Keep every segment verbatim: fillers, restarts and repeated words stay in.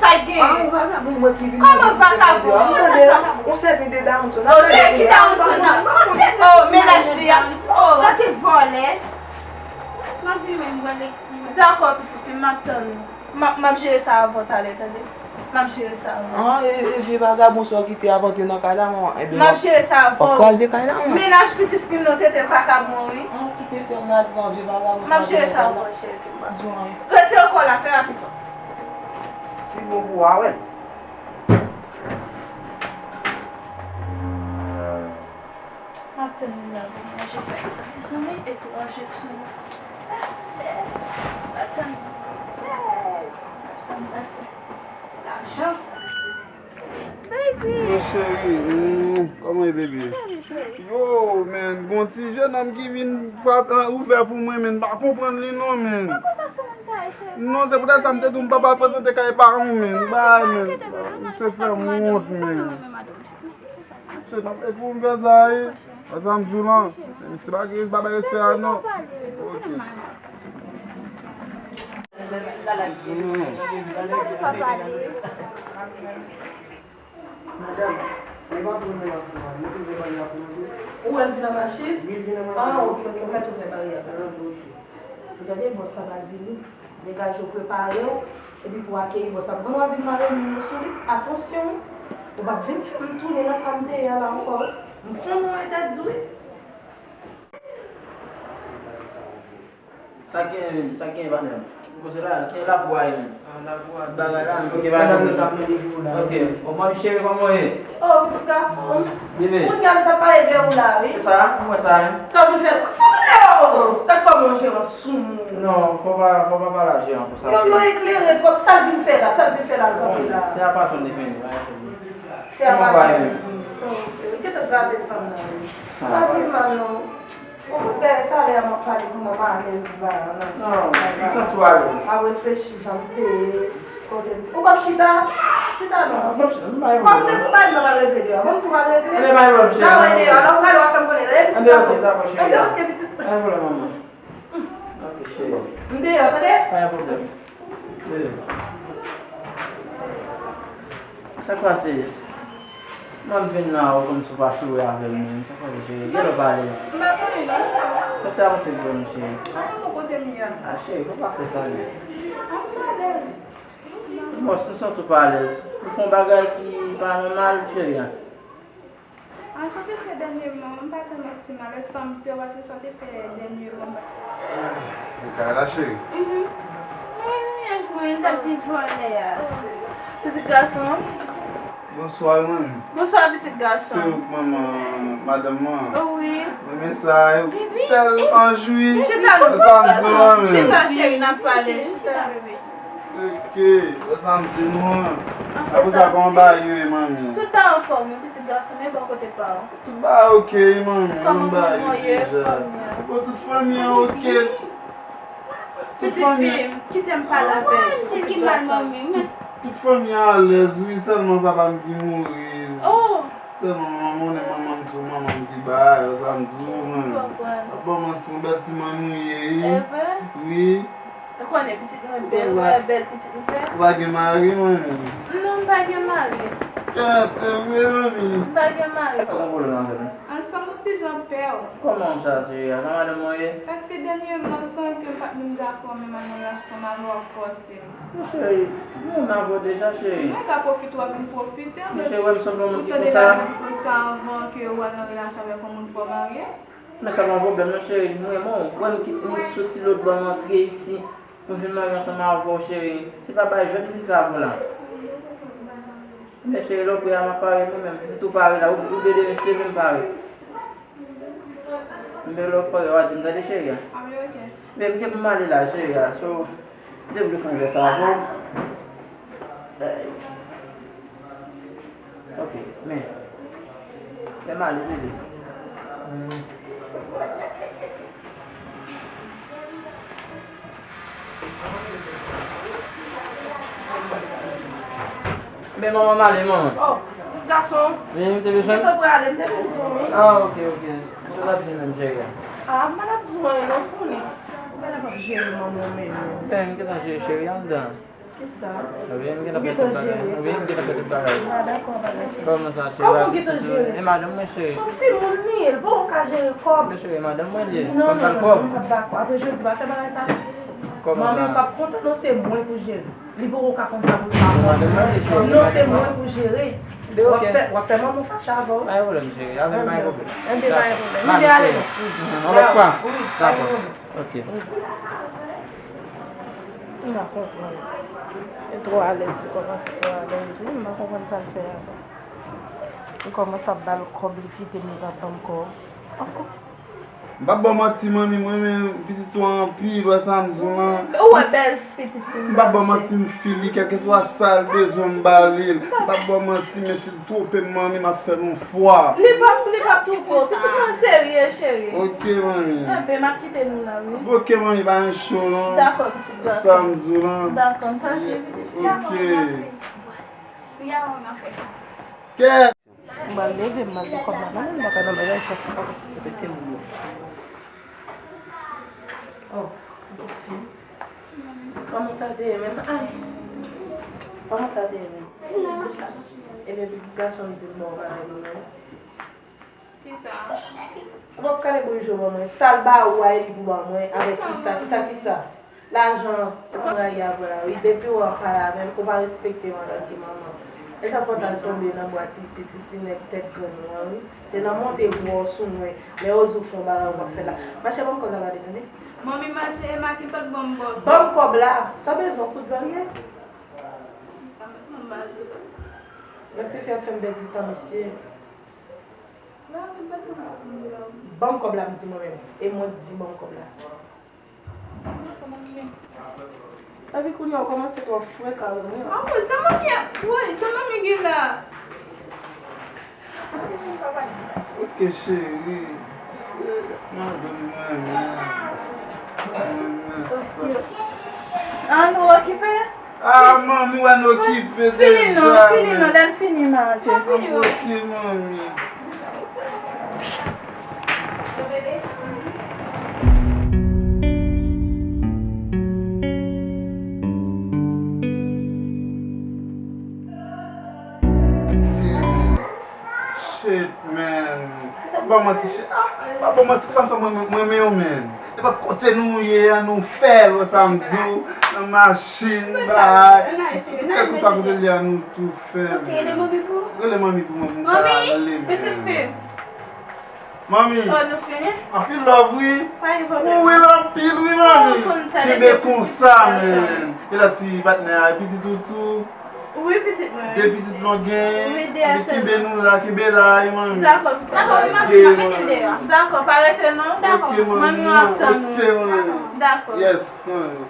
Sa l gen? Ah, yon vagabon, mwen ki vin. Kòman vagabon? Yon sèten de Daronson. Oh, cheri, ki Daronson nan? Oh, mennaj li a. Oh, gade vòlè. M ap vin menm, m prale. Dakò, pitit fi m, m ap tann ou. M ap, m ap jere sa avè w talè, tande? M ap jere sa avè w. Ah, e, e vye vagabon sa w kite ap antre nan kay la, manman? Ebyen, m ap jere sa avè w. W ap kraze kay la, manman. Mennaj pitit fi m nan te te vagabon, wi. Ah, kite sè m nan ak vye vagabon sa. M ap jere sa avè w, cheri. M ap di w anyen. Retire kò w la, fè rapid. Si bon pou w, a wè. M ap tann li la pou m ranje kay sa, mezanmi, epi ranje sou mwen. Atann. Sa m ta fè? Lajan. Baby! Mon cheri, mm, kòman e, baby? Yo, men, gon ti jennonm ki vin frape, ouvè pou mwen, men, m pa konprann li non, men. Poko sa sou moun sa ye, cheri? Non, se poutèt sa m te di w m pa pral prezante kay paran w, men. Bay, men. Misye fè m wont, men. Misye, e pou m fè sa, wi. Wè sa m di w lan. Misye pa gen, pa bay respè a, non. Ok. Madanm, e pa pwoblèm ap fè mwen, nou toujou pale ap monte. Ou wè l vin an machin? Wi, l vin an machin. Ah, ok, ok, ou mèt ouvè baryè a. Ah, ok. Ou tande, bòs la pral vini. Degaje w, prepare w, epi pou w akeyi bòs la. Mwen wè vin mare moun yo sou li, atansyon wi. Ou p ap vin fè m tounen nan sa m te ye a la ankò wi. M konnen w entèdi wi. Sa gen, sa gen, patnè m? Ou koze la, gen labou a ye menm. Ah, labou a. Bagay la, ok, pa gen pwoblèm. Ok, omwen, cheri, kòman w ye? Oh, pitit gason m. Bebe. Kounye a m t ap pale de ou la, wi. Sa, mwen sa, hein? Sa w vin fè la? Fout ou deyò! Gad kòman yon jeran soumoun. Non, fò pa, fò pa pale a jeran konsa. Yo, yo eklere twòp. Sa l vin fè la? Sa l vin fè la l kanpe la? Se a patwon li vini, pa gen pwoblèm. Se a patwon li vini. Ok, ou gentan grate san m nan, wi. Ah. Sa vin mal, non. Okontrè, talè a m ap pale kòman m alèz la nan ti bagay la. Non, m santi w alèz. M ap reflechi jan m te ye, kote m, ou p ap chita? Chita non. M p ap chita, m pa gen pwoblèm. Kòm te pou bagay m pa regle deyò, ban m tou pral regle. Anben, pa gen pwoblèm, cheri. N a wè deyò, lè w prale w a fè m konnen, tande pitit gason. Anben, ok, dakò, cheri. Anben, ok, pitit. Anben, pwoblèm, manman. Ok, cheri. M deyò, tande? Pa gen pwoblèm. Cheri. Sa k pase? M ap vin la, ou kòmsi w pa souri avè m menm. Sa k pase, cheri? Genlè w pa alèz. M pa konnen non. Kòmsi w avanse vre, mon cheri. A, yon kote m ye a. A, cheri, fò w pa fè sa non. A, m alèz. Bon, si m santi w pa alèz, ou fè yon bagay ki pa nòmal, cheri, a. A, sa w te fè dènyèman, m pa tèlman santi m alèz, sa m pè, paske sa w te fè dènyèman, m pa. Ou kay la, cheri? Mhm. Mwen, mwen, mwen, sa ti vòlè a. Pitit gason. Bonswa, manmi. Bonswa, pitit gason. Se ou k manman madanm mwen? Wi. Mwen renmen sa, yo bèl anj, wi. Chita non, pitit gason. Chita, cheri, n ap pale, chita. Ok, wè sa m di nou an. Apre sa, kòman bagay yo ye, manmi? Tout bagay anfòm, wi, pitit gason, men bò kote pa w? Tout bagay ok, manmi, kòman bagay yo ye, deja? Bon, tout fanmi an ok. Tout fanmi an. Pitit fi m, kite m pale avè l, pitit gason. Tout, tout fanmi an alèz, wi, sèlman papa m ki mouri. Oh! Sèlman manman, ou konnen manman m tou, manman m ki bay, wè sa m di w, manmi. M konprann. Ap ban manti, yon bèl ti manmi nou ye, wi. E vre? Wi. Ou konnen pitit mwen bèl, ou wè bèl pitit m fè? Ou pa gen mari, manmi? Non, m pa gen mari. Kèt, e vre, manmi? M pa gen mari. Pa gen pwoblèm avè l. Ansanm ou ti jan pè w. Kòman sa, cheri a? Sa madanm mwen ye? Paske dènyèman, san ke m pa t menm dakò menm ak nan relasyon m avè w, w ap fòse m. Mon cheri, mwen avè w deja, cheri. Mwen ka pwofite, w ap vin pwofite, men ou tande bagay di konsa anvan ke w al nan relasyon avèk yon moun fò w marye. Men sa pa yon pwoblèm non cheri, m renmen w. Wè m kit, m soti lòtbò m antre isi pou m vin marye ansanm avè w cheri. Se pa bagay jwèt m vin fè avè w la. Men cheri, lè w prè a m ap pare mwen menm. M tou pare la, ou, ou de demen se demen m pare. Men lè w prè a w a di m tande cheri a. Men m gen pou m ale la cheri a, so, m te vle fè yon jès avè w. Ok, men. Fè m ale, bebe. Men manman m ale, manman. Oh, pitit gason. Wi, m te bezwen. Mwen te prale, m te bezwen w, wi. Ah, ok, ok. Mwen t ap vin menm, cheri a. Ah, m pa t ap di w anyen, non, konnen. Ou pa t ap jere manman w menm, non. Ben, m gentan jere cheri anndan. Kisa? Ou gentan jere. Ou gentan fè tout bagay. Ah, dakò, pa gen sousi. Kòman sa, cheri? Kòman ou gentan jere? E madanm mwen, cheri. Se yon timoun li ye, li poko ka jere kòb. Men cheri, e madanm mwen li ye. Non, non, non, m p ap dakò. Apre jodi, pa fè bagay sa. Kòman sa? Manmi p ap kontan, non, se mwen pou jere. Li poko ka konn sa pou l pa konn. Non, se mwen pou jere. W ap fè, w ap fè manman w fache avè w. Pa gen pwoblèm, cheri. Avè m pa gen pwoblèm. Enben, pa gen pwoblèm. Mwen ale non. Anlòt fwa. Wi, pa gen pwoblèm. Ok. M pa konprann. Li twò alèz, li kòmanse twò alèz, wi. M pa konprann sa l fè a. Li kòmanse ap ba l kòb, li kite m, li pa ban m kòb. Ankò. M p ap ba w manti, manmi, mwen renmen pitit ou an anpil, wè sa m di w lan. Ou wè bèl pitit fi m. M p ap ba w manti, m feel li, kèlkeswa sa l bezwen, m ba li l. M p ap ba w manti, men si l twonpe m, manmi, m ap fè l yon fwa. Li p ap, li p ap twonpe w. Pitit mwen serye, cheri. Ok, manmi. Enben, m ap kite nou la, wi. Ok, manmi, pa gen cho, non. Dakò, pitit gason. Sa m di w lan. Dakò, m santi pitit fi a. Ok. Kè. M pral leve, m pral gen kòb la nan men m, m pa ka nan bagay sa. Efektivman. Oh, pitit fi. Kòman sa te ye menm? Ay. Kòman sa te ye menm? Ebyen, pitit gason m di m ba w bagay mwen menm. Kisa? Ou p ap kale bouch ou ban mwen. Sa l ba ou a, e li pou ban mwen. Avèk kisa? Kisa, kisa? Lajan, ou konn rayi avè w la, wi. Depi w ap pale avè m, ou pa respekte m antanke manman. E sa fè w t al tonbe nan bra ti, ti, ti, ti nèg tèt grenn ou an, wi. Se nan monte vwa w sou mwen. Lè yo di w fè yon bagay ou p ap fè la. Mache ban m kòb la, gade, tande. Manmi, mache, e Maki pa t ban m kòb. Ban m kòb la. Sa w bezwen, w kout zòrye? Sa mèt nan baz ou sa. Mèt se fè, fè m pèdi tan, mesye. Ban m kòb la, m di mwen menm. E mwen k di ban m kòb la. Epi kounye a, ou kòmanse twò frekan avè m, wi. Ah, wi, sa manmi a, wi, sa manmi gen la. Ok, cheri. Se madanm mwen, men. Mwen, men sa. An, nou okipe? Ah, manmi, w ap okipe deja, men. Fini non, fini non, lè l fini, m a te. Ok, manmi. Shit, man. Pa ban manti, shit. Ah, pa ban manti, konsa m santi mwen, mwen, mwen renmen yo, man. Nenpòt kote nou ye a, nou fè l, wè sa m di w, nan machin, bay. Kèlkeswa kote l ye a, nou tou fè l, man. Rele manmi pou mwen, pou m pale, man. Pitit fi. Manmi. Oh, nou fini? Anpil love, wi. Pa gen pwoblèm. Ou real anpil, wi, manmi. Kenbe konsa, man. E la ti patnè a, e pitit ou tou. Wi, pitit mwen. De pitit nou gen. Wi, de a sèlman. Kenbe nou la, kenbe la, wi, manmi. Dakò, pitit mwen. Dakò, wi, manmi, m ap kite l deyò. Dakò, pa rete non. Dakò. Ok, manmi. Manmi, w ap tann ou. Ok, manmi. Dakò. Yes, manmi.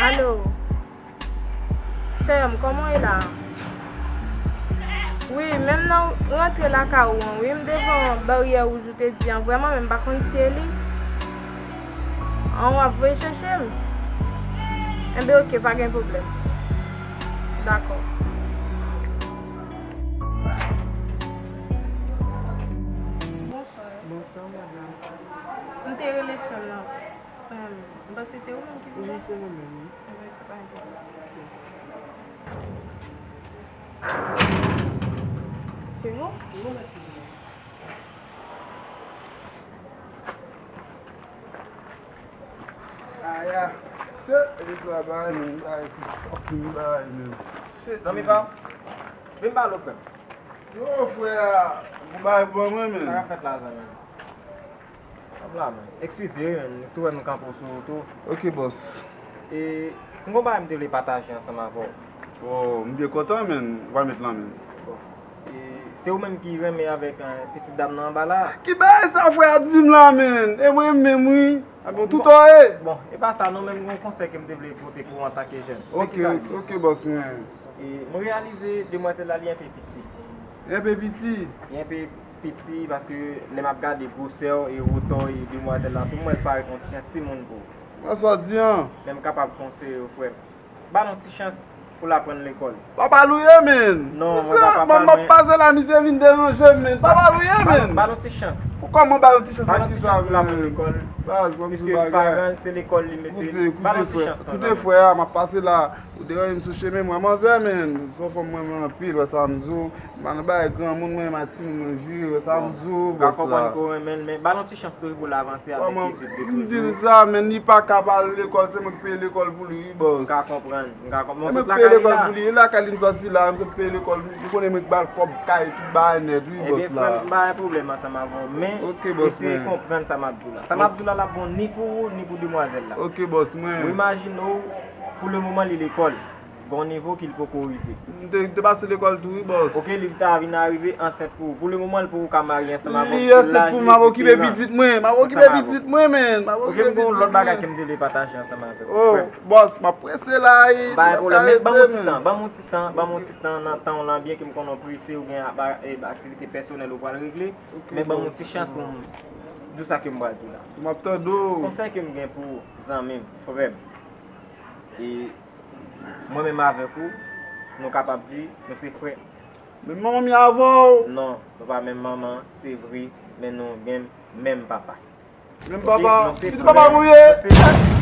Alo. Sè m, kòman w ye la? Wi, menm nan rantre lakay ou an, wi, m devan baryè wouj ou te di an, vrèman, men m pa konn si e li. An, w ap voye chèche m? Enben, oke, pa gen pwoblèm. Dakò. Bonswa. Bonswa, madanm. M te rele sè m nan. Em, m panse se ou menm ki vin la. Wi, se mwen menm, wi. Enben, pa gen pwoblèm. Se bon? Wi, mèt. Aya, se, e sa bay, men, bay, fucking bay, men. Zanmi pa m, vin pale w, frè m. Yo, frè, ou bay bon, mwen, men. Sa k ap fèt la, zanmi m? Hop la, men. Eskize, men, si w wè m kanpe w sou wout ou. Ok, bòs. E, m gon bagay m te vle pataje ansanm avè w. Oh, m byen kontan, men. Ou pral met lan, men. Bon. E, se ou menm ki renmen avèk, eh, pitit dam nan anba la? Ki bagay sa, frè, ap di m la, men? E mwen menm, wi. A bon, tout ò e? Bon, e pa sa, non, men m gon konsèy ke m te vle pote pou ou antanke jèn. Ok, ok, bòs mwen. E, mwen reyalize demwazèl la, li enpe piti. Enpe piti? Li enpe piti, paske lè m ap gade gwosè w e wotè w e demwazèl la, pou mwen, l parèt yon ti jan timoun pou ou. Sa w di an? Men m kapab konseye w, frè m. Ba l yon ti chans pou l aprann lekòl. Papa Louye, men. Non, mwen pa papa, m ap pase la, misye vin deranje m, men. Papa Louye, men. Ba l yon ti chans. Pou kòman ba l yon ti chans? Ba l yon ti chans pou l aprann lekòl. Baz, mwen sou bagay. Piske paran l, se lekòl li mete. Ba l yon ti chans, frè. Koute, frè, m ap pase la. Ou deranje m sou chemen, mwen, manzè, men. Se yon fanm mwen renmen anpil, wè sa m di w. M pa nan bagay granmoun, mwen, m a timoun, mwen jwi, wè sa m di w, bòs la. Ou ka konprann ke w renmen l, men ba l yon ti chans toujou pou l avanse avèk etid li toujou. M di l sa, men li pa ka pa al lekòl, se mwen ki peye lekòl pou li, wi, bòs. M ka konprann, m ka konprann. Se mwen ki peye lekòl pou li, e lakay li m sòti la, m sot peye lekòl, ou konnen mwen ki ba l kòb kay, tout bagay nèt, wi, bòs la. Ebyen, frè m, m pa gen pwoblèm ansanm avè w, men eseye konprann sa m ap di w la. Sa m ap di w la, l ap bon ni pou ou, ni pou demwazèl la. Ok, bòs, mwen. Ou imajine w, pou le moman, li lekòl. Gon nivo ke l poko rive. M te, m te pase lekòl tou, wi, bòs. Ok, li ta vin arive ansent pou ou. Pou le moman, l poko ka marye ansanm avè w. Li ansent pou m, m ap okipe pitit mwen. M ap okipe pitit mwen, men. M ap okipe pitit mwen. Ok, m gen yon lòt bagay ke m te vle pataje ansanm avè w, frè m. Oh, bòs, m ap prese la, e. Pa gen pwoblèm, men ban m yon ti tan, ban m yon ti tan, ban m yon ti tan nan tan w lan byen ke m konnen w prese, ou gen a-, ba-, e, aktivite pèsonèl ou pral regle, men ban m yon ti chans pou m di w sa ke m pral di w la. M ap tande w. Konsèy ke m gen pou ou, zanmi m, frè m. E Mwen menm avèk ou, nou kapab di, nou se frè. Menm manman m ye avè w? Non, nou pa menm manman, se vre, men nou gen menm papa. Menm papa? Ok, nou se frè. Pitit papa m ou ye? Nou se